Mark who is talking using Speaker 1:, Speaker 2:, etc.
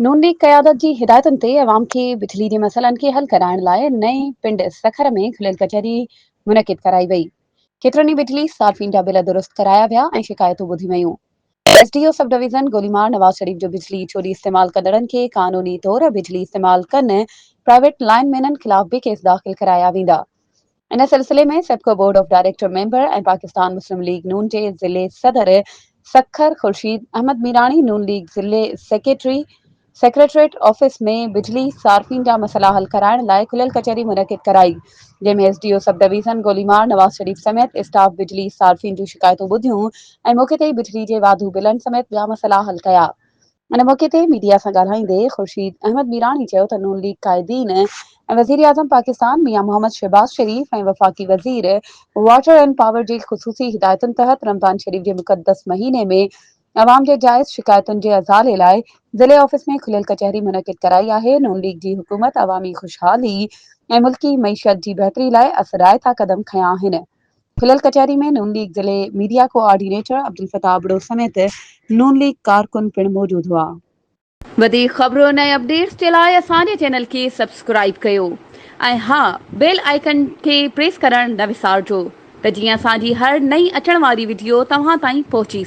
Speaker 1: نون ليگ قيادت جي هدايتن تي عوام کي بجلي جي مسئلن کي حل ڪرائڻ لاء نئين پنڊ سکر ۾ کليل ڪچهري منعقد ڪرائي وئي. ڪيترن ئي بجلي صارفين جا بل درست ڪرايا ويا ۽ شڪايتون ٻڌيون ويون. S D O sub division Golimar Nawaz Sharif جو بجلي چوري استعمال ڪندڙن کي قانوني طور بجلي استعمال ڪن پرائيويٽ لائن مينن خلاف به ڪيس داخل ڪرايا ويندا. ان سلسلي ۾ SEPCO board of director member ۽ Pakistan Muslim League Noon جي ضلعي صدر سکر خورشيد احمد ميراڻي نون ليگ ضلعي سيڪريٽري سيڪريٽريٽ آفيس ۾ بجلي صارفين جا مسئلا حل ڪرائڻ لاء کليل ڪچهري منعقد ڪرائي، جنهن ۾ S D O sub division Golimar Nawaz Sharif سميت اسٽاف بجلي صارفين جون شڪايتون ٻڌيون ۽ موقعي تي ئي بجلي جي واڌو بلن سميت ٻيا مسئلا حل ڪيا. ان موقعي تي ميڊيا سان ڳالهائيندي خورشيد احمد ميراڻي چيو ته نون ليگ قائدين ۽ وزيراعظم پاڪستان ميان محمد شهباز شريف ۽ وفاقي وزير واٽر اينڊ پاور جي خصوصي هدايتن تحت رمضان شريف جي مقدس مهيني ۾ عوام جي جائز شڪايتن جي ازالي لاء ضلعي آفيس ۾ کليل ڪچهري منعقد ڪرائي آهي، نون ليگ جي حڪومت عوامي خوشحالي ۽ ملڪي معيشت جي بهتري لاء اثرائتا قدم کنيا آهن. کليل ڪچهري ۾ نون ليگ ضلعي ميڊيا ڪوآرڊينيٽر عبدالفتاح ابڙو سميت نون ليگ ڪارڪن پڻ موجود هئا. وڌيڪ خبرن ۽ اپڊيٽس جي لاء اسان جي چينل کي سبسڪرائيب ڪيو ۽ ها بيل آئيڪن کي پريس ڪرڻ نه وسارجو ته جيئن اسان جي هر نئين اچڻ واري وڊيو توهان تائين پهچي.